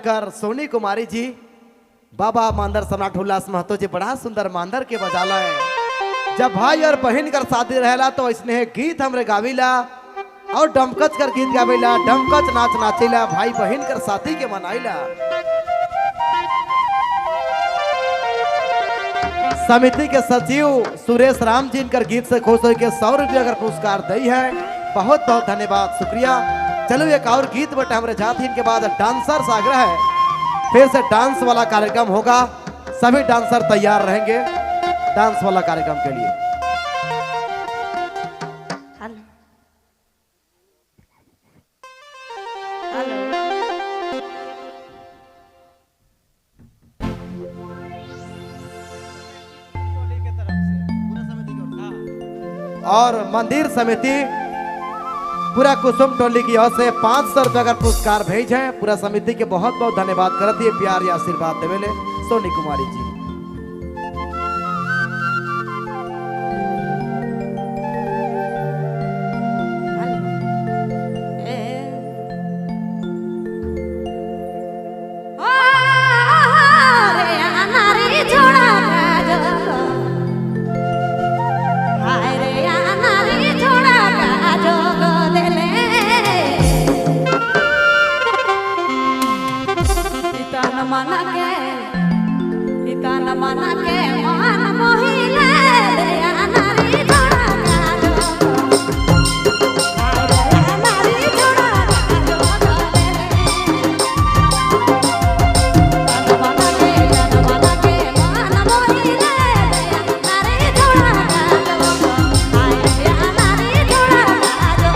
कर सोनी कुमारी जी, बाबा मांदर सम्राट उल्लास महतो जी बड़ा सुंदर मांदर के बजाला है। जब भाई और बहन कर शादी रहेला तो इसने गीत हमरे गाविला और डमकच कर गीत गाविला, डमकच नाच नाचेला, भाई बहन कर शादी के मनाइला। समिति के सचिव सुरेश राम जी इनकर गीत से खुश होकर 100 रुपया का पुरस्कार दी है। बहुत बहुत धन्यवाद, शुक्रिया। चलो एक और गीत बटे हमारे जात, इनके बाद डांसर आग्रह है, फिर से डांस वाला कार्यक्रम होगा, सभी डांसर तैयार रहेंगे डांस वाला कार्यक्रम के लिए। हेलो हेलो, और मंदिर समिति पूरा कुसुम टोली की ओर से 500 रुपया का पुरस्कार भेज है। पूरा समिति के बहुत बहुत धन्यवाद करती है, प्यार या आशीर्वाद देवेले सोनी कुमारी जी। मना के मन मोहिले नारी जोड़ा गाजो, नारी जोड़ा गाजो मना के मना के मन मोहिले नारी जोड़ा गाजो, नारी जोड़ा गाजो।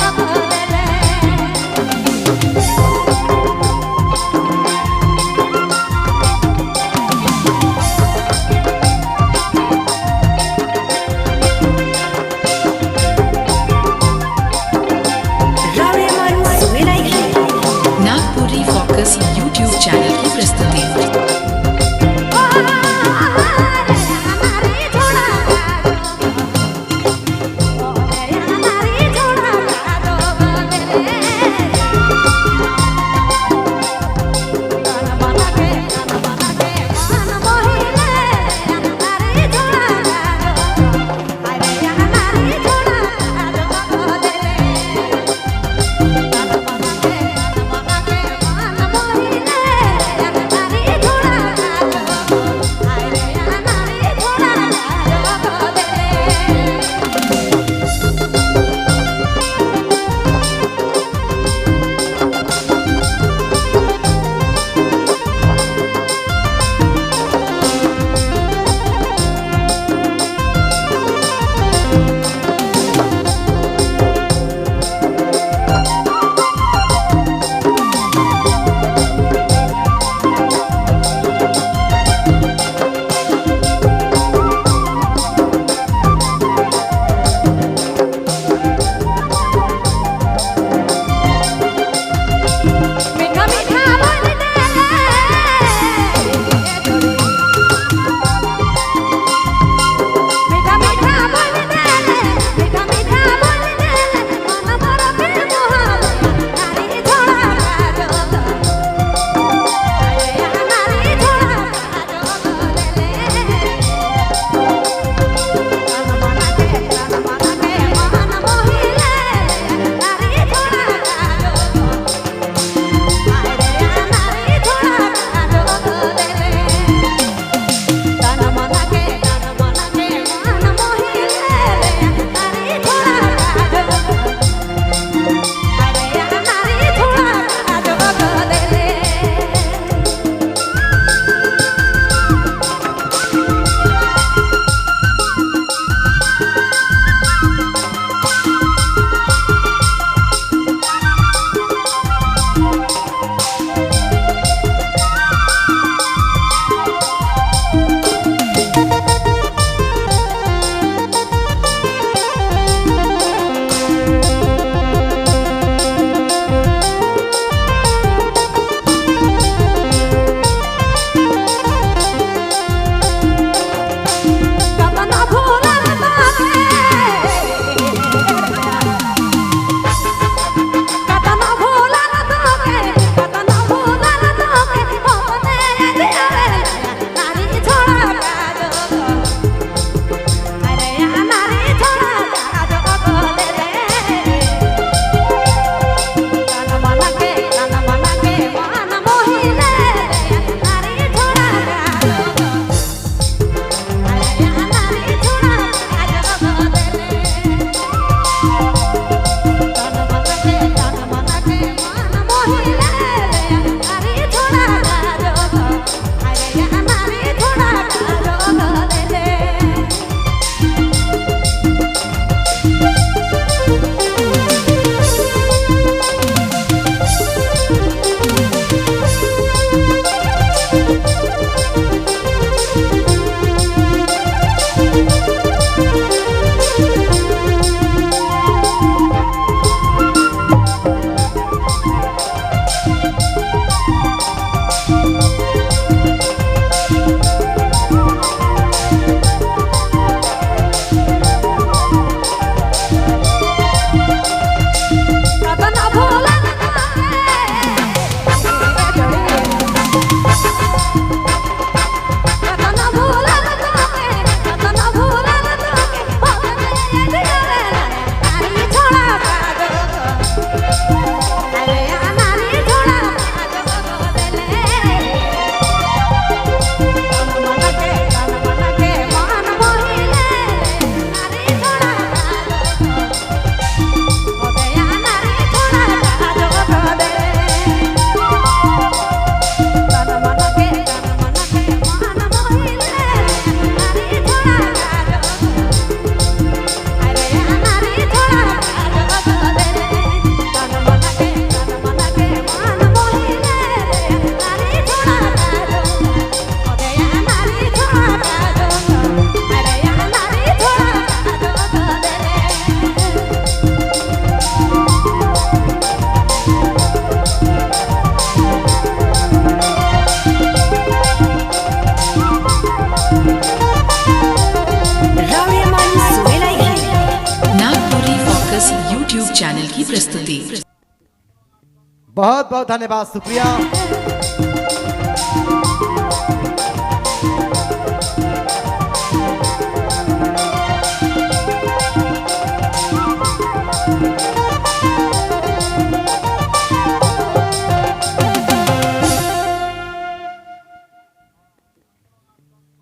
बहुत बहुत धन्यवाद, शुक्रिया।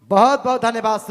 बहुत बहुत धन्यवाद।